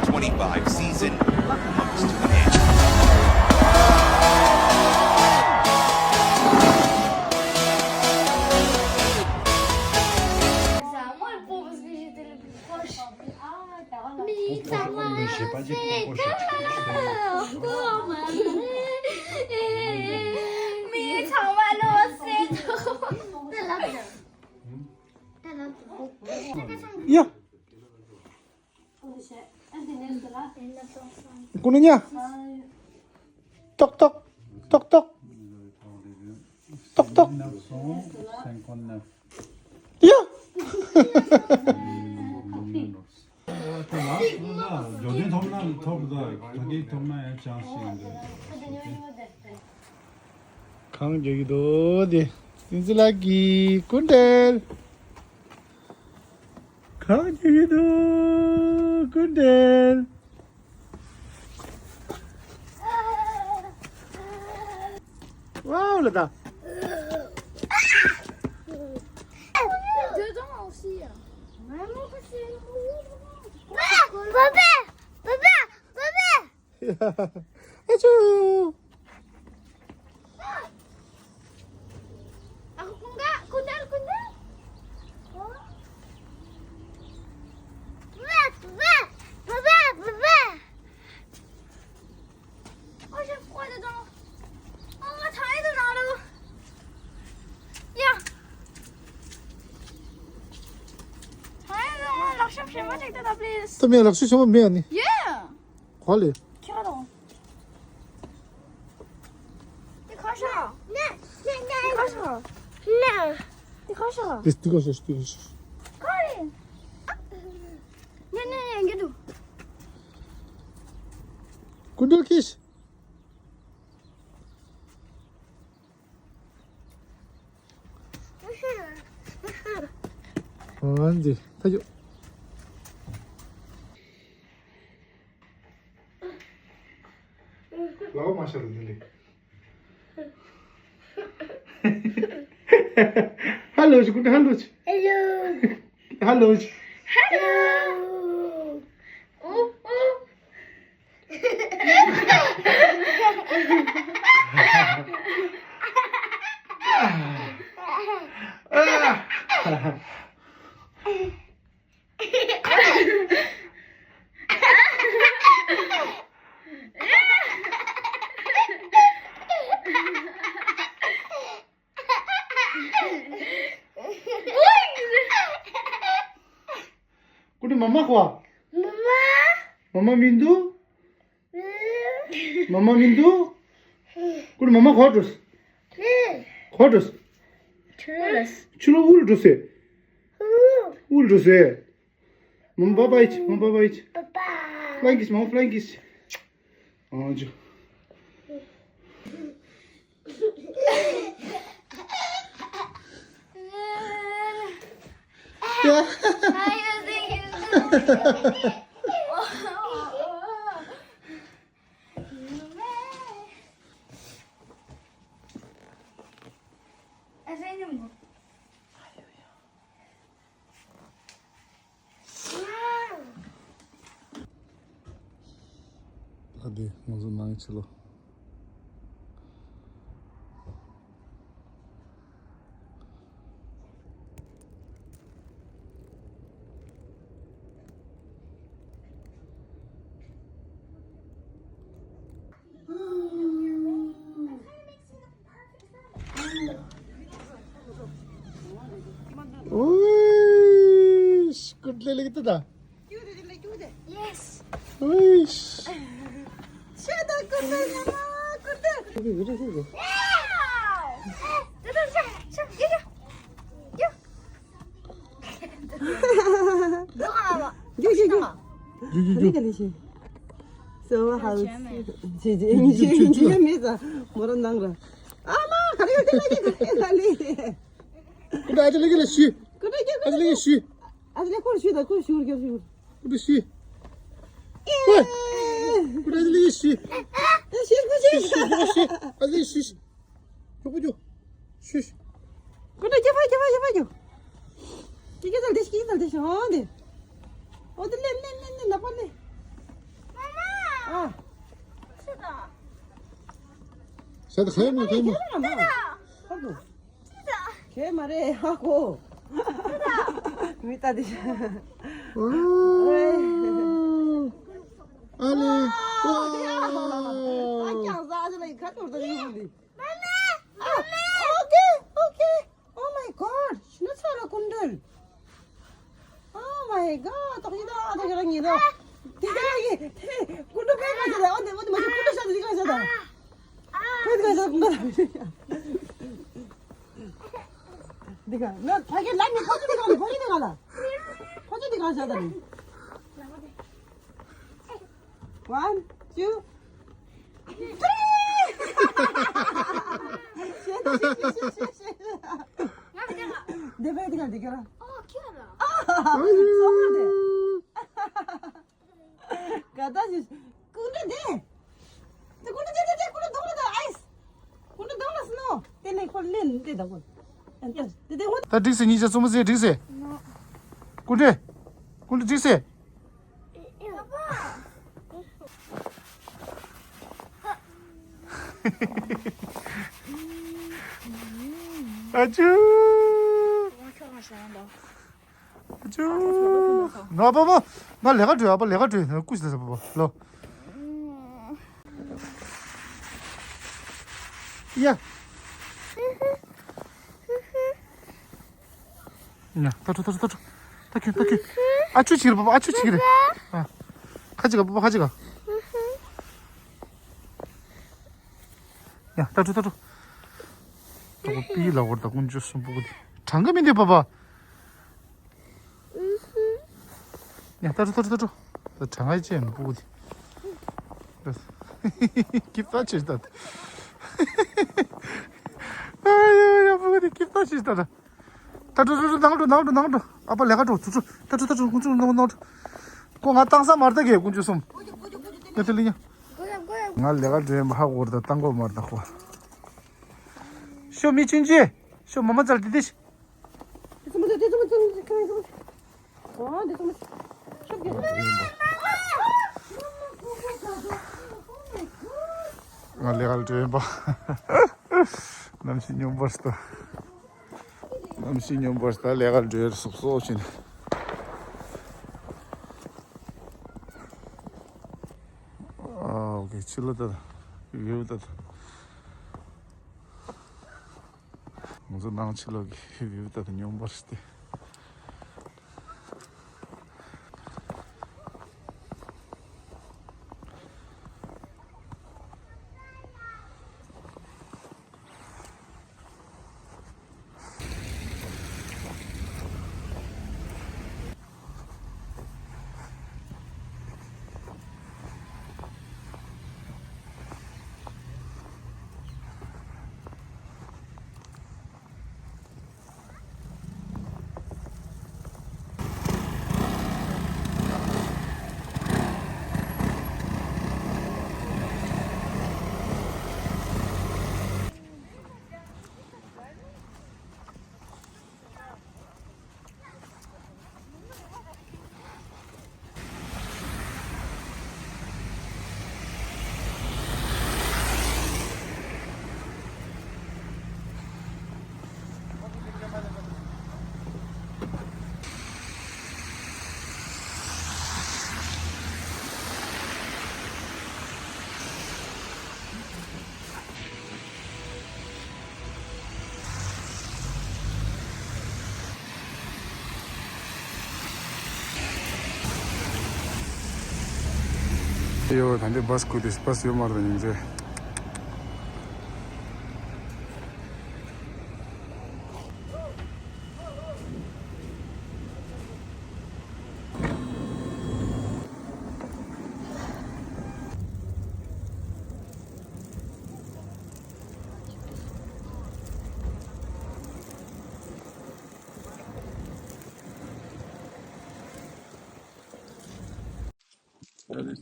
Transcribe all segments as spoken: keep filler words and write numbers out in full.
twenty-five season comes to an end. ཡ། ཀུན་ཉ། ཏོག་ཏོག་ཏོག་ཏོག་ཏོག་ཏོག་ཡ། འགྲོ་དོན་ཐོབ་ན་ཐོབ་ད་ག་གི་ཐོབ་ན་ཡང་ཅང་ཞིག་འདུག་གང་རྒྱག་གི་འདུག་དེ། ཏིན་ཙི་ལགས་ཀྱིས་སྐུ་མགྲོན། གང་བྱེད་ཀྱི་འདུག་སྐུ་མགྲོན། ཝའོ་ལ་ད། Dedans aussi. Vraiment, parce que. Papa, papa, papa. ཨ་ཆུ། ཨ་ཁུ་ཀུན་དགའ། ཀུན་དགའ། ཀུན་དགའ། Oh, j'ai froid dedans. Oh, on va travailler dedans, là. Viens. Travailler dedans, alors, cherche-moi, check that, please. ད་མེད་ལག་ཤུ་ཆེན་པོ་མེད་ཨ་ནི། Yeah. ག་ལེ། ཁྱེད་རང་། འདི་ཁ་ཤ། ནེ། ནེ་ནེ། འདི་ཁ་ཤ། ནེ། འདི་ཁ་ཤ། འདི་འདི་ཁ་ཤ་འདི་ཁ་ཤ། ག་རེ། ནེ་ནེ་ཡང་གི་འདུག་ཀུན་འདུག་ཁིས། འོན་ཏེ་ད་ཡོ། ལའོ་མ་ཤར་ལ་ལེ། ཧ་ལོ་ཞིག་ཧ་ལོ་ཞིག་ཧ་ལོ་ཞིག་ཧ་ལོ། ཨོ་ཨོ། ཀུན་ནི་མ་མ་ཁོ། མ་མ། མ་མ་མི་འདུག་མ་མ་མི་འདུག་ཀུན་ནི་མ་མ་ཁོ་འགྲོ། ཁོ་འགྲོ། ཆུ་ལོ་འུར་འགྲོ་སེ། འུར་འགྲོ་སེ། མ་མ་པ་པ་ཡིས། མ་མ་པ་པ་ཡིས། པ་པ། ཕ་ལང་གིས། མ་མ་ཕ་ལང་གིས། ཨང་ཇོ། ཨ་དེ་ང་ཚོ་ནང་ཕྱི་ལོ། ཨུས། ཀུར་ལེ་ལེ་གི་ཏི་ད། Yes. ཨུས། ཤ་ད་ཀུར་ལེ་ཡ་ཀུར་ལེ། Wow. ད་ད་ཤ་ཤ་ཡ་ཡ་ཡ། རྒྱུགས་རྒྱུགས་རྒྱུགས། རྒྱུགས་རྒྱུགས་རྒྱུགས། ག་ལེ་ག་ལེ་ཤི། སོ་བ་ཧ་ལ་ཆེ་ཆེ་ཆེ་ཆེ་ཆེ་ཆེ་མེད་ཙང་མོ་ར་ནང་ར། ཨ་མ་ག་ལེ་ག་ལེ་ག་ལེ་ག་ལེ། ཀུན་ད་ཨ་ཅེ་ལེ་ག་ལེ་ཤི། ཀུན་ད་ཨ་ཅེ་ལེ་ག་ལེ་ཤི། ཨ་ཅེ་ལེ་ཁོར་ཤི་ད་ཁོར་ཤི་རྒྱབ་ཤི། ཀུན་ད་ཤི། ཨེ། ཀུན་ད་ཨ་ཅེ་ལེ་ཤི། ཤི་ཤི་ཤི་ཤི། ཨ་ཅེ་ལེ་ཤི་ཤི། ཀྱོག་པོ་ཀྱོག་ཤུ་ཤུ། ཀུན་ཏུ་སྐྱེ་བ་སྐྱེ་བ་སྐྱེ་བ་ཀྱོག་སྐྱེ་སྐྱེ་ཙམ་དེ་སྐྱེ་ཙམ་དེ་ཤོག་འོང་དེ། འོ་དེ་ལེན་ལེན་ལེན་ལེན་ལ་པ་ལེན། ད་ད་ཁ་ཡ་མ་ཁ་ཡ་མ། ཁ་ཡ་མ་རེད་ཧ་གོ། མི་ལྟ་དེ། ཨ་ལེ། ཨ་ཀྱང་ཟ་ཟ་ལ་ཁ་ཐོར་ཐོར་ཡིན་འདི། Okay, okay. Oh my God, ཤིན་ཏུ་ཚ་ར་ཀུན་འདུལ། Oh my God, ཏོག་ཡིན་ད་ཏོག་ཡིན་ད་ངེས་ད། དེ་ག་ཡིན། ཀུན་འདུལ་པས་ག་ཟེར་ད། ཨོ་དེ་ཨོ་དེ་མ་ཤི་ཀུན་འདུལ་ཤ་དེ་ག་ཟེར་ད། ཁོས་དེ་ག་ཟེར་ཀུན་འདུལ། དེ་ག་ང་ཕ་གི་ལ་ནི་ཕོ་ཅི་དེ་ག་ལ་ཕོ་ཅི་དེ་ག་ལ་ཕོ་ཅི་དེ་ག་ཟེར་ད་ནི། One, two, three. ཤེས་ཤེས་ཤེས་ཤེས། འདི་བས་འདི་ག་འདི་ག་ར། ཨོ་ཁྱོད་ར། ཨ་སོང་ར་དེ། ག་ད་ཞིག་ཀུན་འདྲ་དེ། དེ་ཀུན་འདྲ་དེ་དེ་དེ་ཀུན་འདྲ་དོག་ར་དེ་ཨའི་སི། ཀུན་འདྲ་དོག་ར་སི་ནོ། དེ་ལས་ཁོ་ལེན་དེ་ད་ཀུན། དེ་དེ་ཧོ། ད་འགྲིག་སེ་གཉིས་ཆ་བཙུན་མོ་ཟེར་འགྲིག་སེ། ཀུན་འདྲ། ཀུན་འདྲ་འགྲིག་སེ། ཨ་ཅུ། ཨ་ཅུ། ང་པ་པ། ང་ལས་ཀ་འགྲོ་ཡ་པ་ལས་ཀ་འགྲོ་ཡ་སྐུ་ཞིག་ལ་པ་པ་ལོ། ཡ། ཡ། ད་ཐུ་ད་ཐུ་ད་ཐུ། ད་ཁྱོད་ད་ཁྱོད། ཨ་ཆུ་ཆིག་རེད་པ་པ། ཨ་ཆུ་ཆིག་རེད། ཨ། ཁ་ཅིག་ག་པ་པ་ཁ་ཅིག་ག་ཡ། ད་ཐུ་ད་ཐུ། ད་པ་པི་ལ་བར་ད་ཀུན་ཅོ་སུམ་པུ་གུ་དེ། གྲང་གི་མི་འདུག་པ་པ། ཡ། ད་ཐུ་ད་ཐུ་ད་ཐུ། ད་གྲང་གི་ཅན་པུ་གུ་དེ། ཀིབ་ད་ཆེ་ད། ཨ་ཡ་ཡ་པུ་གུ་དེ་ཀིབ་ད་ཆེ་ད་ད། ད་འགྲོ་འགྲོ་འགྲོ་ནང་འགྲོ་ནང་འགྲོ་ནང་འགྲོ། ཨ་ཕ་ལས་ཀ་འགྲོ་ཚུར་ཚུར། ད་འགྲོ་ད་འགྲོ་ཀུན་ཚུར་ནང་ནང་འགྲོ། ཁོ་ང་བཏང་ས་མར་ད་གེ་ཀུན་ཚུར་སོང་། ང་ལས་ཀ་འགྲོ་ཡིན་པ་ཧ་གོ་ར་ད་བཏང་གོ་མར་ད་ཁོ། ཤོ་མི་ཆུན་ཅི། ཤོ་མ་མ་ཙལ་དི་དི་ཤི། ང་ལས་ཀ་འགྲོ་ཡིན་པ། གནམ་གཤིས་སྙོམས་པར་ལྟ། གནམ་གཤིས་སྙོམས་པར་ལྟ་ལས་ཀ་འགྲོ་ཡར་སོག་སོག་བྱས་ནས། ཨ་ཨོ་ཁེ་ཕྱི་ལོགས་ལྟ། ཝིའུ་ལྟ། ང་ཚོ་ནང་ཕྱི་ལོགས་ཀྱི་ཝིའུ་ལྟ་སྙོམས་པར་ལྟ། ཡོ། ད་འདི་བཱས་ཁུག་དེ་བཱས་ཡོད་མ་རེད་ཉིན་རེ།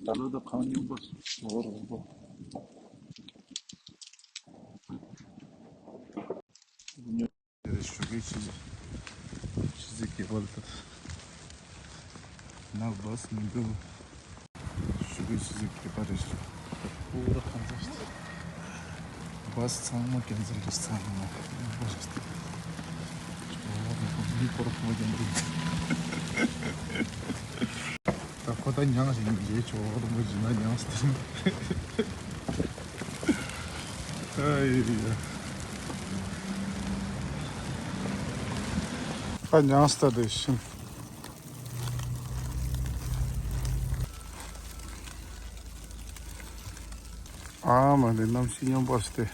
ད་ལོ་ད་གང་ཉུང་པོ་ཟོར་རོང་པོ། ཉོ་རེ་ཞུ་གི་ཆི་ཆི་ཆི་ཁེ་པར་ད་ན་བཱས་མི་འདུག་ཞུ་གི་ཆི་ཆི་ཁེ་པར་རེ་ཞུ། ཨོ་ད་གང་ཟག་ཞིག་བ་ཚང་མ་ཀན་སེལ་རེད། ཚང་མ་མི་སྐོར་ཁོ་རང་ཀན་སེལ། ད་ཁོ་ད་མྱངས་ཤིང་ངའི་ཇོ་བོ་རིན་པོ་ཆེ་ན་མྱངས་སྟེ། ཨ་ཡ། ད་མྱངས་སྟེ་བསྡད་ཤིང་། ཨ་མ་ནི་གནམ་གཤིས་སྙོམས་པོ་ཞིག་སྟེ།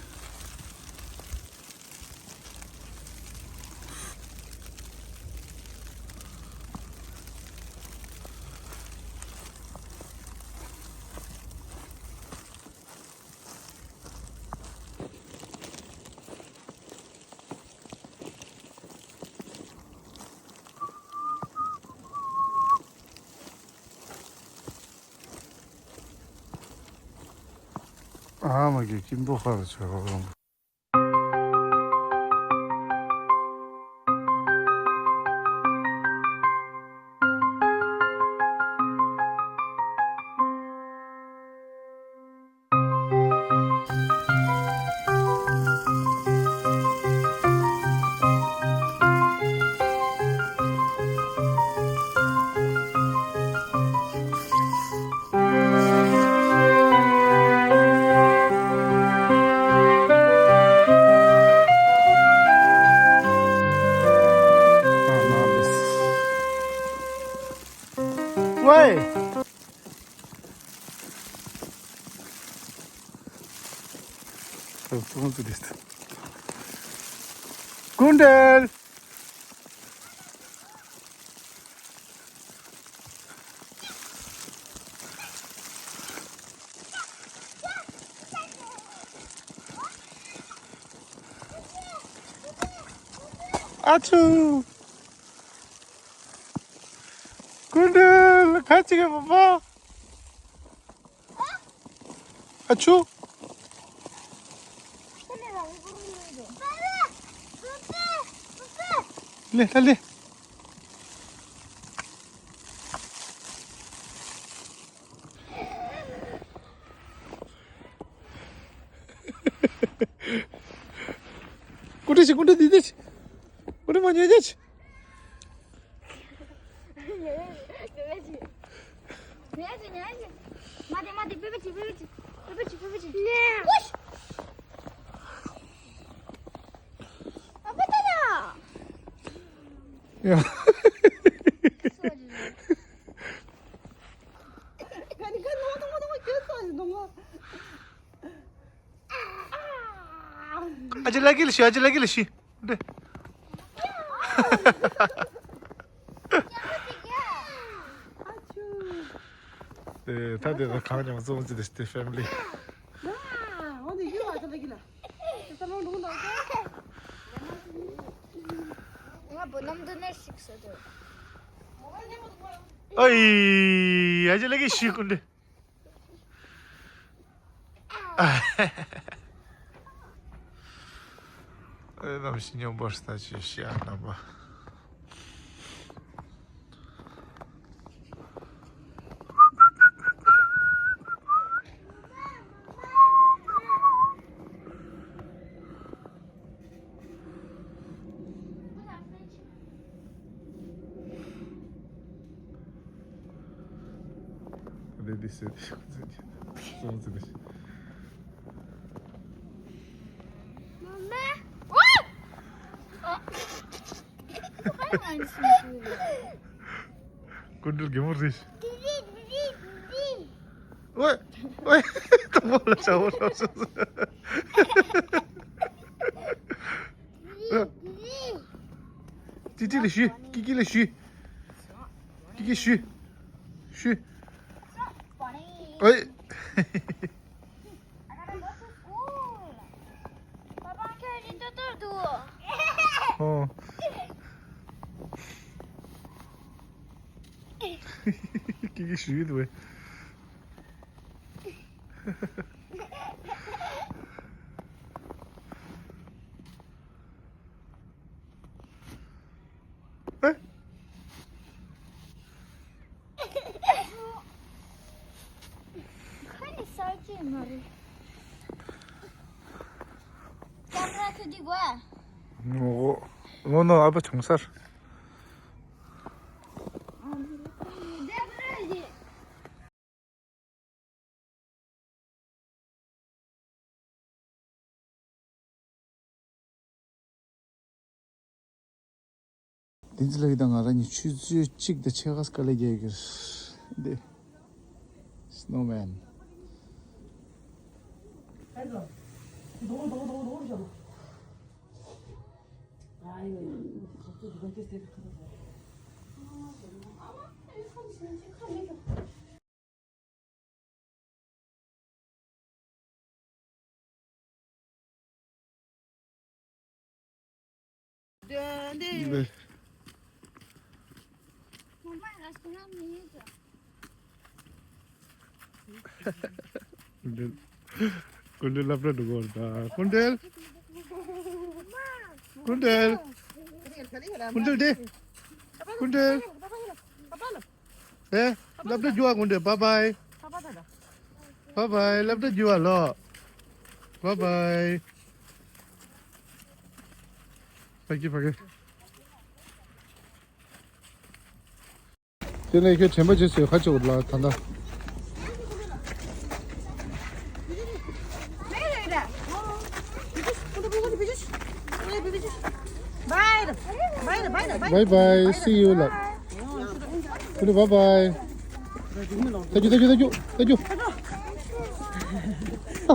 ཨ་མ་གི་ཀིན་པོ་ཁ་རུ་ཆོས་རོགས་རོང་། ཝེ། སྐུ་མགྲོན། ཨ་ཆུ། སྐུ་མགྲོན། ཁ་ཅིག་གི་པ་པ། ཨ་ཆུ། ལེ་ལ་ལེ། སྐུ་མགྲོན་ཞིག་སྐུ་མགྲོན་འདི་འདི་ཞིག་སྐུ་མགྲོན་མ་ཉོས་ཉོས་ཞིག་ཡ། ཨ་ཅེ་ལ་ཀི་ལ་ཤི། ཨ་ཅེ་ལ་ཀི་ལ་ཤི། འདི། ཨེ། ད་དེ་ད་གང་ཉམས་བཙོང་ཅི་དེ་དེ་ཕེ་མི་ལི། ང་བོ་ནམ་དུ་ནས་ཤིག་ས་དུ། ཨའི། ཨ་ཅེ་ལ་ཀི་ཤི་ཀུན་དེ། ཨེ། གནམ་གཤིས་སྙོམས་པོ་ཞིག་ད་ཅི་ཤི་ཨ་རྣམ་པ། སྐུ་མགྲོན་གད་མོ་རེད། ཨོའི། ཨོའི། དང་པོ་ལ་བྱ་བོ་ལ་སོང་། ཅི་ཅི་ལ་ཞུ། ཀི་ཀི་ལ་ཞུ། ཀི་ཀི་ཞུ། ཞུ། ཨོའི། ཨོ། ཀི་ཀི་ཞུ་ཡི་འདུག་བས། ཨེ། ཁ་ནི་ས་ཅི་མ་རེད། ཁྱོད་འདི་གོ། ངོ་ངོ་ནོ་ཨ་ཕ་ཆུང་སར། བསྟན་འཛིན་ལགས་ཀྱིས་ད་ང་རང་གཉིས་ཆུ་ཚོད་གཅིག་དང་ཕྱེད་ཀ་དཀའ་ལས་རྒྱག་གི་རེད། འདི་སྣོ་མན། སྐུ་མདུན་སློབ་གྲྭ་འགྲོ་གི་ཡོད་རེད་ད། སྐུ་མདུན། སྐུ་མདུན། སྐུ་མདུན་འདི། སྐུ་མདུན། ཨེ། སློབ་གྲྭ་རྒྱུགས་པ། སྐུ་མདུན། བཱའི་བཱའི། བཱའི་བཱའི། སློབ་གྲྭ་རྒྱུགས་པ་ལོ། བཱའི་བཱའི། ཕ་གི་ཕ་གི། དེ་ནས་ཁྱོད་དྲན་པ་བརྗེད་སོང་ཁ་ཆེ་བོ་ལ་ད་ལྟ། Bye bye, see you ལགས། ཀུན་བཱའི་བཱའི། Thank you, thank you, thank you, thank you.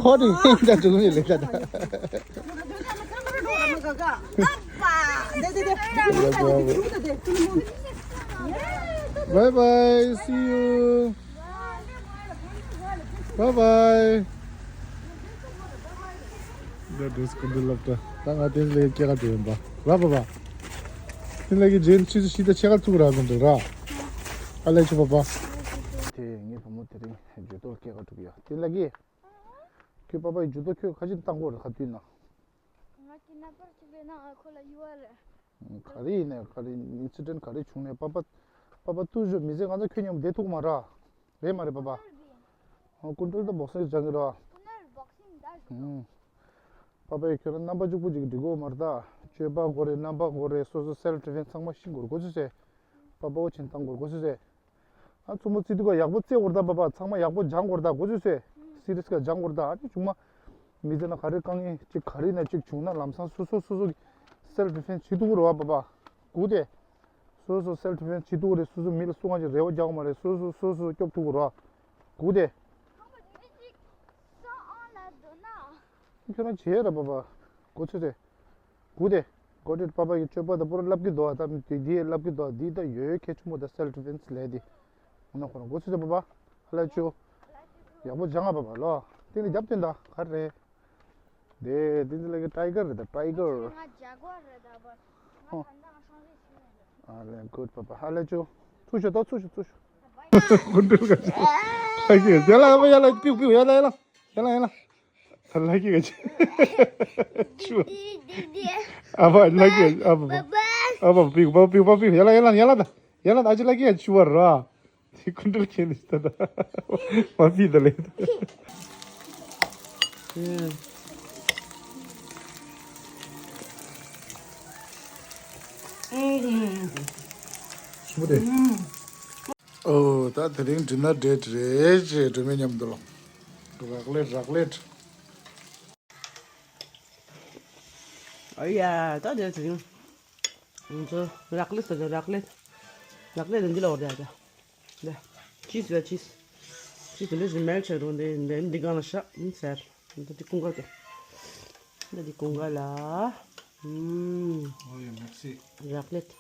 ཧོ་དེ་ད་ཅུང་མི་ལེགས་ད། Bye bye, see you. Bye bye. ད་འདྲ་སྐུ་མདུན་སློབ་གྲྭ། ད་ང་བསྟན་འཛིན་ལགས་སྐྱེལ་ག་འགྲོ་ཡིན་པ། ར་བཱ་བཱ། བསྟན་འཛིན་ལགས་ཀྱིས་རྗེས་ཆུ་ཚོད་བཞི་དང་ཕྱེད་ཀ་ཚུགས་ར་གོ་འདུག་ར། ཨ་ལས་ཆུ་བཱ་བཱ། དེ་ངའི་བུ་མོ་དེ་རིང་ཇུ་ཏོ་སྐྱེལ་ག་འགྲོ་གི་ཡོད། བསྟན་འཛིན་ལགས་ཀྱིས། ཁྱོད་པ་ཕའི་ཇུ་ཏོ་ཁྱོད་ཁ་ཅིག་བཏང་དགོས་རེད་ཁ་དུས་ན། ང་གི་ནམ་བར་གཅིག་ལས་ན་ང་ཁོ་ལ་ཡུ་བ་རེད། ག་རེ་ཡིན་ནའི་ག་རེ་ཨིན་སི་ཌེན་ག་རེ་བྱུང་ནའི་པ་ཕ། པ་ཕ་ཏུ་ཞོ་མི་ཚེ་ང་ཚོ་ཁྱོད་མཉམ་བསྡད་ཐུབ་མ་ར། རེད་མ་རེད་པ་ཕ། ཨ་ཀུན་གྲོལ་དང་བོག་སིང་སྦྱང་གི་ར། ཀུན་གྲོལ་བོག་སིང་ད་ཞུ། ཨུམ། པ་ཕ་ཡིས་ཁྱོད་རང་རྣམ་པ་གཅིག་པུ་ཅིག་གིས་འགྲིག་གི་ཡོད་མ་རེད་ད། སྤྱོད་པ་དགོས་རེད། རྣམ་པ་དགོས་རེད། སོ་སོ་སེལ་ཕི་ཌི་ཕེན་སི་ཚང་མ་ཤེས་དགོས་རེད། གོ་ཚོད་ཟེར། པ་ཕ་འོ་ཆེན་བཏང་དགོས་རེད། གོ་ཚོད་ཟེར། ཨ་མཚོ་མོ་བརྩི་དུས་ཀ་ཡག་པོ་བརྩི་དགོས་རེད་ད། པ་ཕ་ཚང་མ་ཡག་པོ་སྦྱང་དགོས་རེད་ད། གོ་ཚོད་ཟེར། སི་རི་ཡས་ཀ་སྦྱང་དགོས་རེད་ད། ཨ་ནི་ཆུང་མ། མི་ཚེ་ན་ག་རེ་དཀའ་ངལ་ཅིག་ག་རེ་ན་ཅིག་བྱུང་ན་ལམ་སང་སོ་སོ་སོ་སོ་གི་སེལ་ཕི་ཌི་ཕེན་སི་བྱེད་ཐུབ་ཀྱི་རེད་པ་ཕ། གོ་དེ། སོ་སོ་སེལ་ཕི་ཌི་ཕེན་སི་བྱེད་ཐུབ་ཀྱི་རེད། སོ་སོ་མི་ལ་སུ་གང་ཅིག་རེ་བ་རྒྱག་དགོས་མ་རེད། སོ་སོ་སོ་སོ་སྐྱོབ་ཐུབ་ཀྱི་རེད་པ། གོ་དེ། ཁྱོད་རང་བྱེད་ར་པ་ཕ། གོ་ཚོད་ཚེ། གུ་དེ། གོ་དེ་པ་ཕ་གི་སྤྱོད་པ་དང་པོ་ར་བསླབ་ཀྱི་འདུག་ཨ། ད་དེ་དེ་བསླབ་ཀྱི་འདུག་ཨ། འདི་ད་ཡོད་གལ་ཆེན་པོ་ད་སེལ་ཕི་ཌི་ཕེན་སི་ལས་དེ། འོ་ན་ཁོ་རང་གོ་ཚོད་ཚེ་པ་ཕ། ཧ་ལ་ཅུ། ཡག་པོ་སྦྱང་ཨ་པ་ཕ་ལོ། དེ་ནི་རྒྱབ་སྟོན་ད་ག་རེ། དེ་དེ་ཚོ་ལ་གི་ཊའི་གར་རེད་ད། ཊའི་གར། ང་ཇ་གུ་ཨར་རེད་ད་པ། ང་ད་ལྟ་ང་སྲང་རེད་ཞུ་ཡ་རེད། ཨ་ལེ་གུད་པ་ཕ། ཧ་ལ་ཅུ། ཚུར་ཤོག་ད་ཚུར་ཤོག་ཚུར་ཤོག་སྐུ་མདུན་ག་ལ་གི་ཡ་ལ་ཡ་ལ་པིའུ་པིའུ་ཡ་ལ་ཡ་ལ་ཡ་ལ་ཡ་ལ། ད་ལ་གི་ག་ཅི། ཆུ། ཨ་ཕ་ལ་གི་ཨ་ཕ། ཨ་ཕ་པིའུ་པ་པིའུ་པ་པིའུ་ཡ་ལ་ཡ་ལ་ཡ་ལ་ད་ཡ་ལ་ད་ཨ་ཅི་ལ་གི་ཡ་ཆུ་བ་ར། དེ་སྐུ་མདུན་ཁྱེད་ནི་ད་ད་མ་པི་ད་ལེ། ཆུ་བ་དེ། ཨོ། ད་དེ་རིང་ཌི་ནར་ཌེ་ཊི་རེད་ཅེས་སྒྲོལ་མའི་མཉམ་དུ་ལ། རག་ལེད་རག་ལེད། ཨ་ཡ་ད་དེ་དེ་རིང་ང་ཚོ་རག་ལེད་ཟེར་ཏེ་རག་ལེད། རག་ལེད་འདི་ལ་འོ་རེད་ད། ད་ཅིས་ཡོད་ཅིས། ཅིས་འདི་འདྲ་ཞིག་མེལ་ཆགས་འགྲོ་འདི་འདི་འདི་སྒང་ལ་བཞག་ཨུམ་ཟེར། འདི་འདི་ཀུན་དགའ་དེ། འདི་འདི་ཀུན་དགའ་ལ། ཨུམ། ཨོ་ཡ་མེར་སི། རག་ལེད།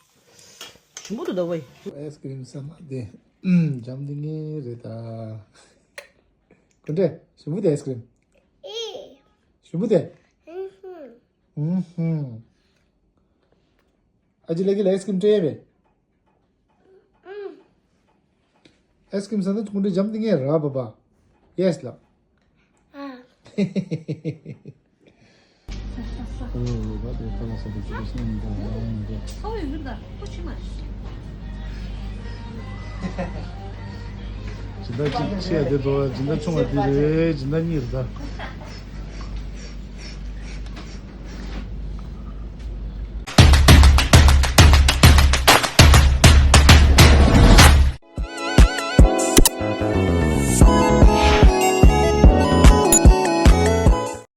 ཞིམ་པོ་འདུག་ད་ཝེ། ཨའི་སི་ཀི་རིམ་ཟ་མ་དེ་འཇམ་དེ་ངའི་རེད་ད། ཀུན་དྲེ་ཞིམ་པོ་དེ་ཨའི་སི་ཀི་རིམ། ཨེ། ཞིམ་པོ་དེ། ཨུ་ཧུ། ཨུ་ཧུ། ཨ་ཅེ་ལགས་ཀྱིས་ལ་ཨའི་སི་ཀི་རིམ་སྤྲད་ཡས་པས། ཨུ། ཨའི་སི་ཀི་རིམ་ཟ་ན་ཀུན་དྲེ་འཇམ་དེ་ངའི་རེད་པ་པ། ཡེ་སི་ལགས། ཨ། སྦྱིན་བདག་གཅིག་ཆེ་ཡ་དེ་དོ། སྦྱིན་བདག་ཆུང་བ་དེ་རེད། སྦྱིན་བདག་གཉིས་རེད་ད།